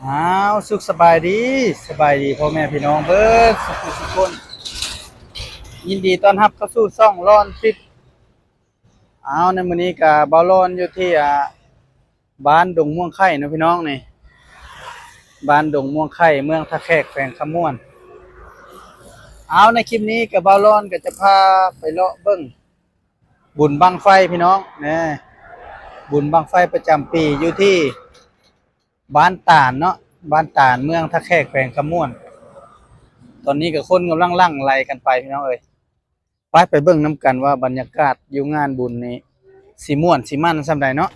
ອ້າວ ສຸກສະບາຍດີ ສະບາຍດີພໍ່ແມ່ພີ່ນ້ອງເບິດສຸກຄົນ ຍິນດີຕ້ອນຮັບເຂົ້າສູ່ຊ່ອງລອນທຣິບ. ອ້າວ ໃນມື້ນີ້ກະບ່າວລອນຢູ່ທີ່ ອ່າ ບ້ານດົງມ່ວງໄຂ່ເນາະພີ່ນ້ອງນີ້ ບ້ານດົງມ່ວງໄຂ່ ເມືອງທ່າແຂກ ແຂວງຄຳມ່ວນ. ອ້າວ ໃນຄລິບນີ້ກະບ່າວລອນກະຈະພາໄປເລາະເບິ່ງ ບຸນບັ້ງໄຟພີ່ນ້ອງ ແນ່ ບຸນບັ້ງໄຟປະຈຳປີຢູ່ທີ່ບ້ານຕານເນາະ ບ້ານຕານ ເມືອງທ່າແຂກ ແຂວງຄຳມ່ວນ. ຕອນນີ້ກະຄົນກຳລັງຫຼັ່ງໄຫຼກັນໄປພີ່ນ້ອງເອີຍ. ໄປ ໄປເບິ່ງນຳກັນວ່າບັນຍາກາດຢູ່ງານບຸນນີ້ຊິມ່ວນຊິມັນສ່ຳໃດເນາະ.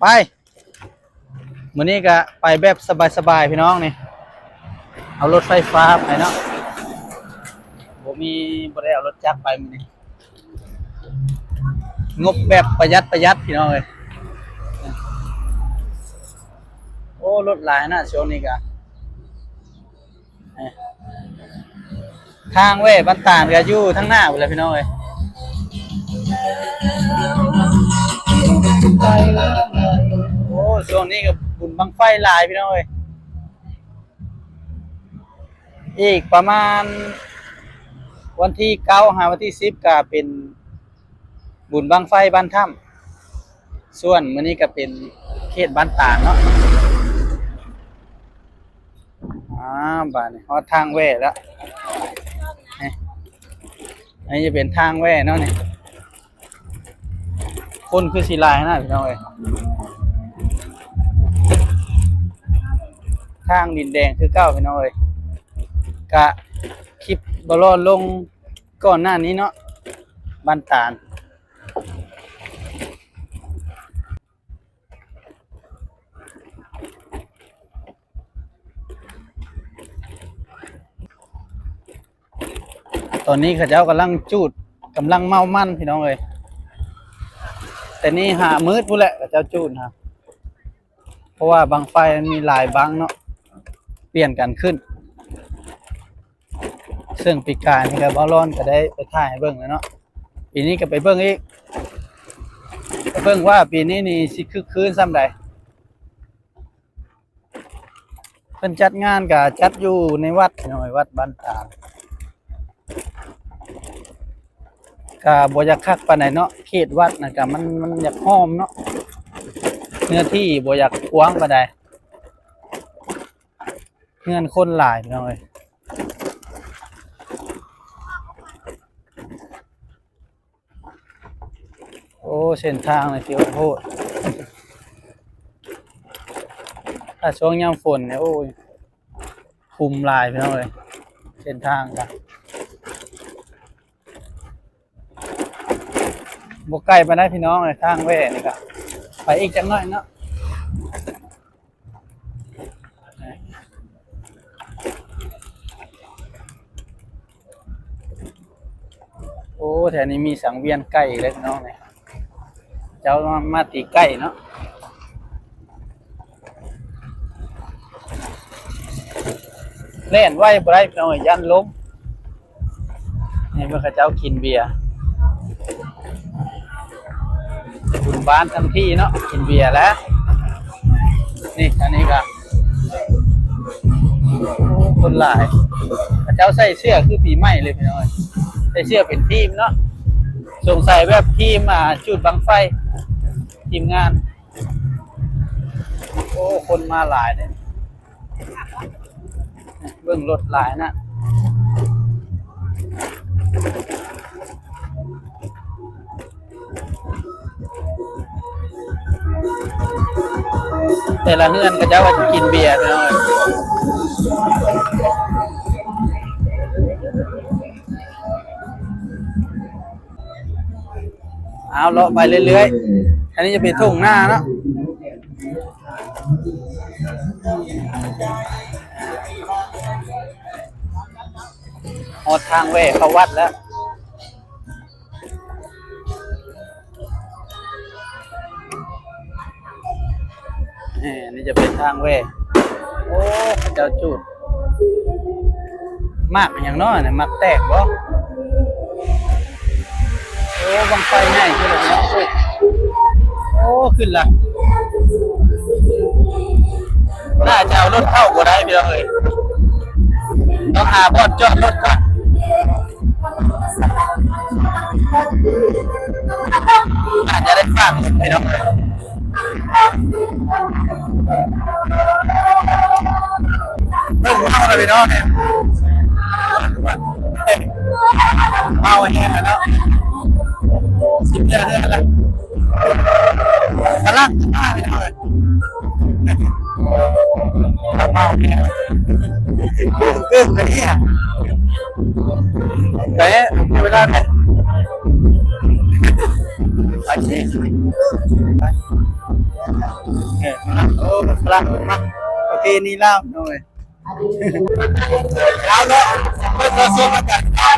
ໄປ ມື້ນີ້ກະໄປແບບສະບາຍໆ ພີ່ນ້ອງນີ້ ເອົາລົດໄຟຟ້າໄປເນາະ ບໍ່ມີ ບໍ່ໄດ້ເອົາລົດຈັກໄປມື້ນີ້ ງົບແບບປະຢັດປະຢັດພີ່ນ້ອງເອີຍ. ໂອ້ ລົດຫຼາຍນະຊ່ວງນີ້ກະ ທາງແວ່ບ້ານຕານກະຢູ່ທາງໜ້າພຸ້ນແຫຼະພີ່ນ້ອງເອີຍ. ໂອ້ ຊ່ວງນີ້ກະບຸນບັ້ງໄຟຫຼາຍພີ່ນ້ອງເອີຍ. ອີກປະມານວັນທີເກົ້າຫາວັນທີສິບກະເປັນບຸນບັ້ງໄຟບ້ານຖ້ຳ ສ່ວນມື້ນີ້ກະເປັນເຂດບ້ານຕານເນາະ. ອ່າ ບາດນີ້ຮອດທາງແວ່ແລ້ວ ນີ້ ອັນນີ້ຈະເປັນທາງແວ່ເນາະນີ້. ຄົນຄືຊິຫຼາຍນະພີ່ນ້ອງເອີຍ ທາງດິນແດງຄືເກົ່າພີ່ນ້ອງເອີຍ. ກະຄລິບບ່າວລອນລົງກ່ອນໜ້ານີ້ເນາະ ບ້ານຕານ. ຕອນນີ້ເຂົາເຈົ້າກຳລັງຈູດ ກຳລັງເມົາມັນພີ່ນ້ອງເອີຍ. ແຕ່ນີ້ຫາມືດພຸ້ນແຫຼະເຂົາເຈົ້າຈູດນະ ເພາະວ່າບັ້ງໄຟມັນມີຫຼາຍບັ້ງເນາະ ປ່ຽນກັນຂຶ້ນ. ເຊິ່ງປີກາຍນີ້ກະບ່າວລອນກະໄດ້ໄປຖ່າຍໃຫ້ເບິ່ງແລ້ວເນາະ ປີນີ້ກະໄປເບິ່ງອີກ ໄປເບິ່ງວ່າປີນີ້ນີ້ຊິຄຶກຄື້ນສ່ຳໃດ. ເພິ່ນຈັດງານກະຈັດຢູ່ໃນວັດ ນ້ອຍວັດບ້ານຕານ ກະບໍ່ຢາກຄັກປານໃດເນາະ ເຂດວັດນະກະມັນ ມັນຢາກຫ້ອມເນາະ ເນື້ອທີ່ບໍ່ຢາກກວ້າງປານໃດ ເຮືອນຄົນຫຼາຍພີ່ນ້ອງເອີຍ. ໂອ້ ເສັ້ນທາງນີ້ຖືວ່າໂຫດ ຖ້າຊ່ວງຍາມຝົນນີ້ ໂອ້ຍ ຂຸມຫຼາຍພີ່ນ້ອງເອີຍ ເສັ້ນທາງກະ ບໍ່ໄກປານໃດພີ່ນ້ອງເອີຍ ທາງແວ່ນີ້ກະ ໄປອີກຈັກໜ້ອຍເນາະ. ໂອ້ ແຖວນີ້ມີສັງວຽນໄກ່ເລີຍພີ່ນ້ອງເອີຍ ເຈົ້າມາ ມາຕີໄກ່ເນາະ. ແລ່ນໄວບໍ່ໄດ້ພີ່ນ້ອງເອີຍ ຢ້ານລົ້ມ. ນີ້ເພິ່ນເຂົາເຈົ້າກິນເບຍ ບຸນບ້ານທັງທີເນາະ ກິນເບຍແຫຼະ. ນີ້ ອັນນີ້ກະຄົນຫຼາຍ ເຂົາເຈົ້າໃສ່ເສື້ອຄືປີໃໝ່ເລີຍພີ່ນ້ອງເອີຍ ໃສ່ເສື້ອເປັນທີມເນາະ ສົງໄສແບບທີມ ອ່າ ຈູດບັ້ງໄຟ ທີມງານ. ໂອ້ ຄົນມາຫຼາຍເດ້ ເບິ່ງລົດຫຼາຍນະ ແຕ່ລະເຮືອນເຂົາເຈົ້າກະກິນເບຍພີ່ນ້ອງເອີຍ. ເອົາ ເລາະໄປເລື້ອຍໆ ອັນນີ້ຈະເປັນທົ່ງນາເນາະ ຮອດທາງແວ່ເຂົ້າວັດແລ້ວ. ນີ້ ອັນນີ້ຈະເປັນທາງແວ່ ໂອ້ ເຂົາເຈົ້າຈູດ ໝາກຫຍັງເນາະ ໝາກແຕກບໍ່? ໂອ້ ບັ້ງໄຟໃຫຍ່ຂຶ້ນແລ້ວເນາະ ໂອ້ ຂຶ້ນລະ ໜ້າຈະເອົາ ລົດເຂົ້າບໍ່ໄດ້ພີ່ນ້ອງເອີຍ ຕ້ອງຫາບ່ອນຈອດລົດກ່ອນ ອາດຈະໄດ້ຝາກພີ່ນ້ອງເອີຍ. ເລີ່ມເມົາແລ້ວພີ່ນ້ອງ ເມົາແຮງແລ້ວເນາະ ຊິເມືອເຮືອນແລ້ວ ກຳລັງມາພີ່ນ້ອງເອີຍ ເມົາແຮງ ເກີນໄປເນຍ ໄປເວລາ ໂອເຄ ໂອ້ ພະລັງມາ ປະເພນີລາວເນາະ ລາວເນາະ ເບິ່ງກະຊວງອາກາດ ກາງ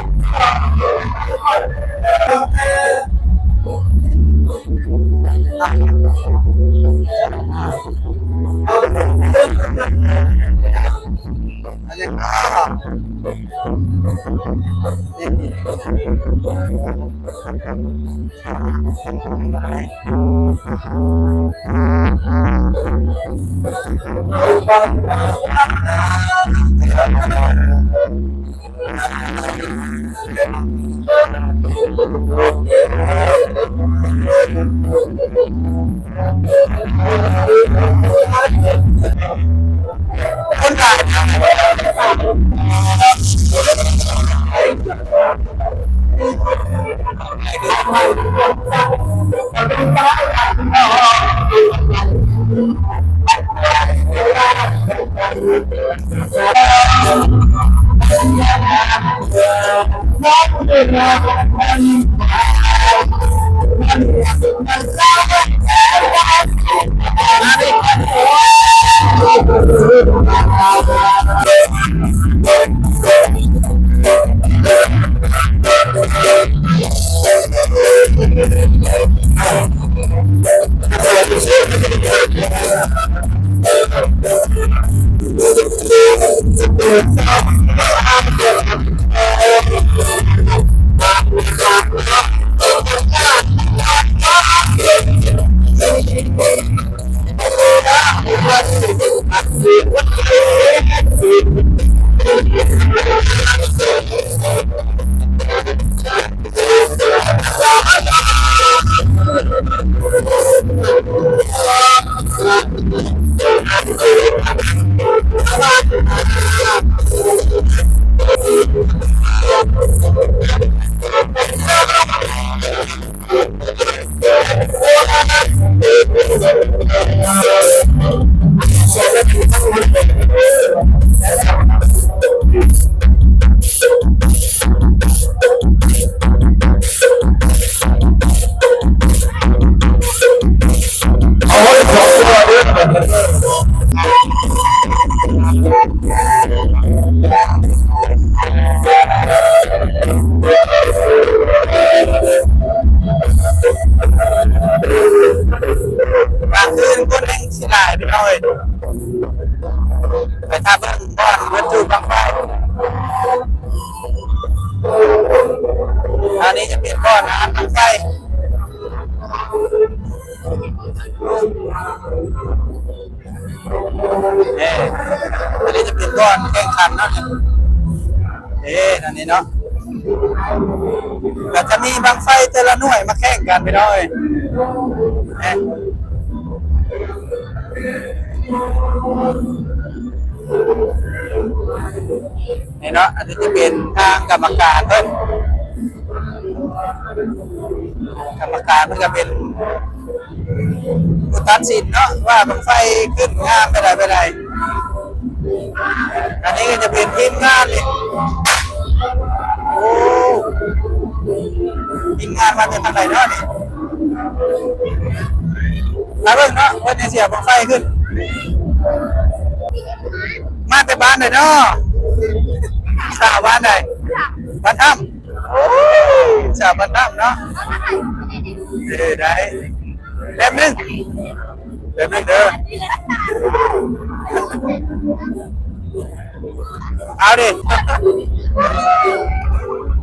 ຄືນຄົນແຮ່ງຊິຫຼາຍ ພີ່ນ້ອງເອີຍ ໄປຖ້າເບິ່ງບ່ອນເພິ່ນຈູດບັ້ງໄຟ ອັນນີ້ຈະເປັນບ່ອນອາດບັ້ງໄຟ ເອີ ອັນນີ້ຈະເປັນບ່ອນແຂ່ງຂັນເນາະ ເອີ ອັນນີ້ເນາະ ກໍຈະມີບັ້ງໄຟແຕ່ລະໜ່ວຍມາແຂ່ງກັນ ພີ່ນ້ອງເອີຍ ເອີ ນີ້ເນາະ ອັນນີ້ຈະເປັນທາງກຳມະການເພິ່ນ ກຳມະການເພິ່ນກໍເປັນຜູ້ຕັດສິນເນາະ ວ່າບັ້ງໄຟຂຶ້ນງາມປານໃດປານໃດ. ອັນນີ້ກໍຈະເປັນທີມງານນີ້ ໂອ້ ທີມງານມາແຕ່ທາງໃດເນາະນີ້ ມາເບິ່ງເນາະ ເພິ່ນຈະສຽບບັ້ງໄຟຂຶ້ນ ມາແຕ່ບ້ານໃດເນາະ ສາວບ້ານໃດ? ບ້ານຖ້ຳ ໂອ້ຍ ສາວບ້ານຖ້ຳເນາະ ເອີ ໄດ້ ແປັບໜຶ່ງ ແປັບໜຶ່ງເດີ ເອົາດິ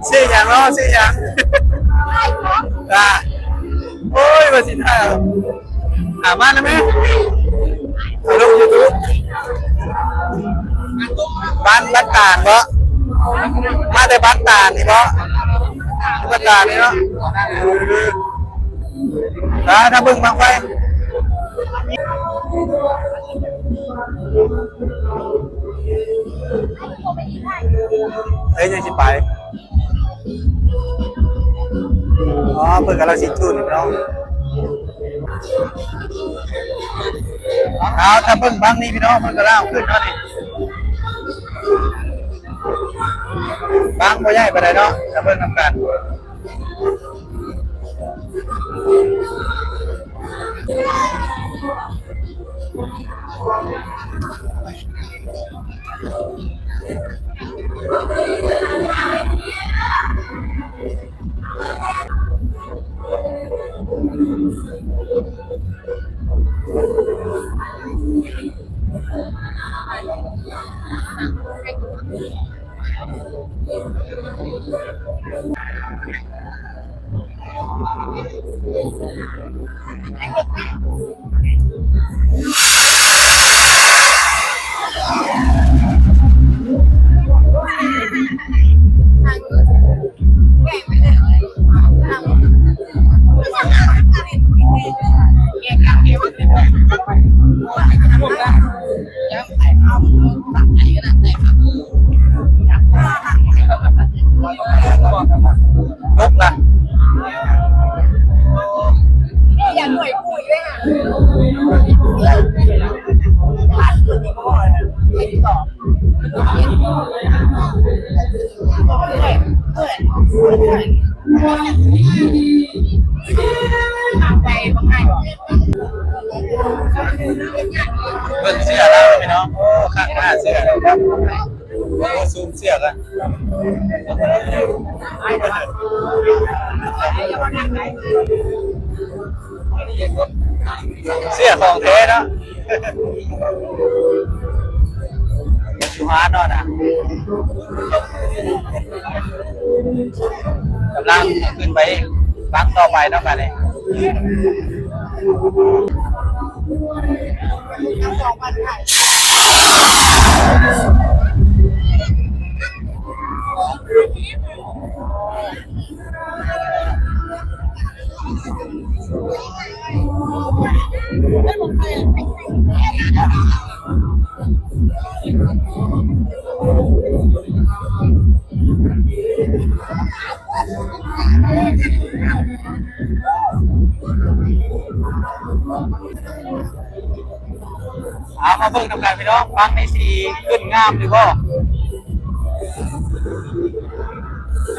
ຊື່ຫຍັງເນາະ ຊື່ຫຍັງ? ອາ ໂອ້ຍ ວ່າຊິຖາມ ຖາມມາໄດ້ໄໝ? ເອົາລົງຢູທູບ. ບ້ານຕານເບາະ? ມາແຕ່ບ້ານຕານນີ້ເບາະ? ບ້ານຕານນີ້ເນາະ. ເອີ ມາຖ້າເບິ່ງບັ້ງໄຟ. ເອີ ຍັງຊິໄປ. ອໍ ເພິ່ນກຳລັງຊິຈູດພີ່ນ້ອງ. ເອົາ ຖ້າເບິ່ງບັ້ງນີ້ພີ່ນ້ອງ ເພິ່ນກຳລັງເອົາຂຶ້ນເນາະນີ້. ບັ້ງບໍ່ໃຫຍ່ປານໃດເນາະ ຖ້າເບິ່ງນຳກັນ. ເບິ່ງເສື້ອລາວພີ່ນ້ອງ ໂອ້ ຄັກຂະໜາດເສື້ອ ໂອ້ ຊູມເສື້ອກັນ ເສື້ອຂອງແທ້ເນາະ. ຢູ່ຮ້ານເນາະນະ ກຳລັງຂຶ້ນໄປບັ້ງຕໍ່ໄປເນາະບາດນີ້. ເອົາ ມາເບິ່ງນຳກັນພີ່ນ້ອງ ບັ້ງນີ້ຊິຂຶ້ນງາມຫຼືບໍ່?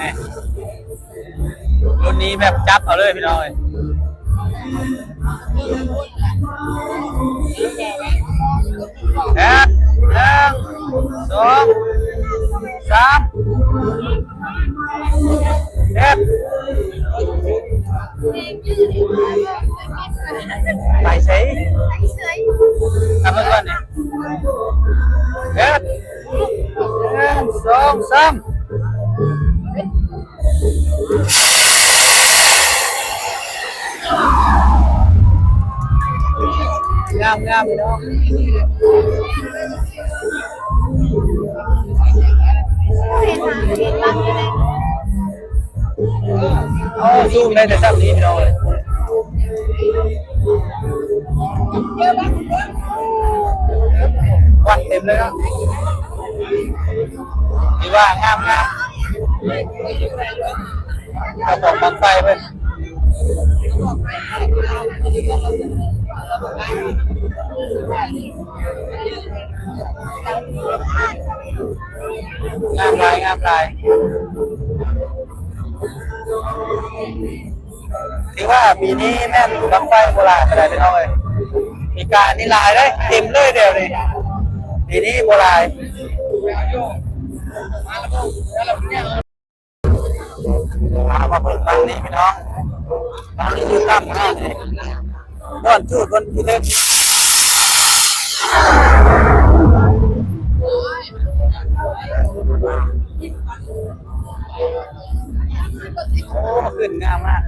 ນີ້ ລຸ້ນນີ້ແບບຈັບເອົາເລີຍພີ່ນ້ອງເອີຍ. ເຮັດ ໜຶ່ງ ສອງ ສາມ ເຮັດ ໄປໃສ? ເອົາເບິ່ງກ່ອນນີ້ ເຮັດ ໜຶ່ງ ສອງ ສາມ. ງາມໆ ພີ່ນ້ອງ. ໂອ້ ຊູມໄດ້ແຕ່ຊ່ຳນີ້ພີ່ນ້ອງເອີຍ ຄວັນເຕັມເລີຍເນາະ. ຖືວ່າງາມໆ ເຈົ້າຂອງບັ້ງໄຟເພິ່ນ ງາມຫຼາຍ ງາມຫຼາຍ. ຖືວ່າປີນີ້ແມ່ນບັ້ງໄຟບໍ່ຫຼາຍປານໃດພີ່ນ້ອງເອີຍ. ປີກາຍນີ້ຫຼາຍເດ້ ເຕັມເລີຍແຖວນີ້ ປີນີ້ບໍ່ຫຼາຍ. ມາ ມາເບິ່ງບັ້ງນີ້ພີ່ນ້ອງ ບັ້ງນີ້ຢູ່ຕ່ຳຂະໜາດນີ້ ບ່ອນຈູດ ບ່ອນຈູດເລີຍ. ໂອ້ ຂຶ້ນງາມມາກ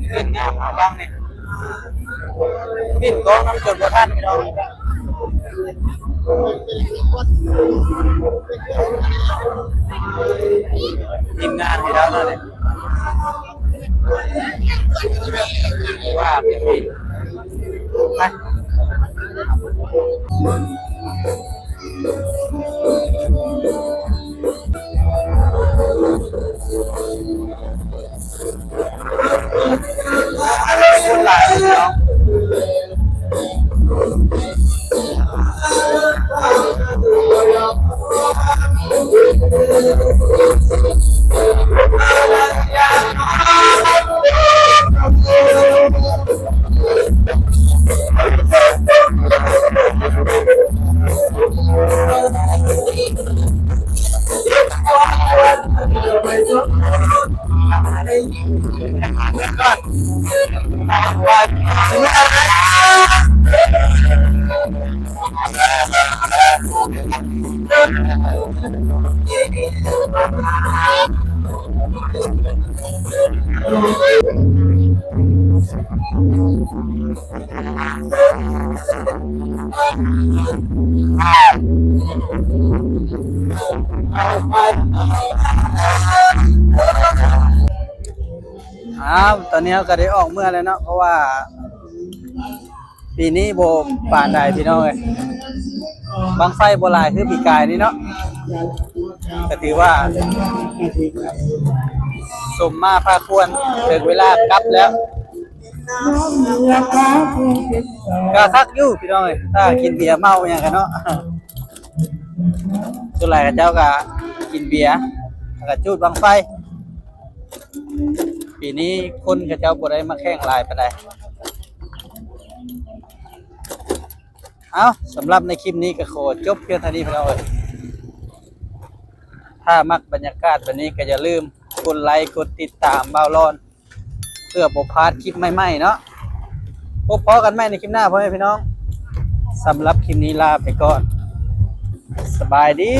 ຂຶ້ນງາມມາກບັ້ງນີ້ ປິ່ນກ້ອງນຳຈົນບໍ່ທັນພີ່ນ້ອງ. ທີມງານໃຫ້ລາວເນາະນີ້ ວ່າແບບນີ້ ໄປ. ຄົນຫຼາຍເນາະ. ອ້າວ ຕອນນີ້ເຮົາກໍໄດ້ອອກເມືອແລ້ວເນາະ ເພາະວ່າປີນີ້ບໍ່ປານໃດພີ່ນ້ອງເອີຍ ບັ້ງໄຟບໍ່ຫຼາຍຄືປີກາຍນີ້ເນາະ ກໍຖືວ່າສົມມາພາຄວນ ເຖິງເວລາກັບແລ້ວ. ກໍຄັກຢູ່ພີ່ນ້ອງເອີຍ ຖ້າກິນເບຍເມົາຫຍັງກັນເນາະ ສ່ວນຫຼາຍເຂົາເຈົ້າກໍກິນເບຍ ແລ້ວກໍຈູດບັ້ງໄຟ. ປີນີ້ຄົນເຂົາເຈົ້າບໍ່ໄດ້ມາແຂ່ງຫຼາຍປານໃດ. ເອົ້າ ສຳລັບໃນຄລິບນີ້ກໍຂໍຈົບພຽງເທົ່ານີ້ພີ່ນ້ອງເອີຍ ຖ້າມັກບັນຍາກາດແບບນີ້ກໍຢ່າລືມກົດໄລ ກົດຕິດຕາມບ່າວລອນ ເພື່ອບໍ່ພາດຄລິບໃໝ່ໆເນາະ. ພົບພໍ້ກັນໃໝ່ໃນຄລິບໜ້າ ພໍ່ແມ່ພີ່ນ້ອງ. ສຳລັບຄລິບນີ້ລາໄປກ່ອນ. ສະບາຍດີ.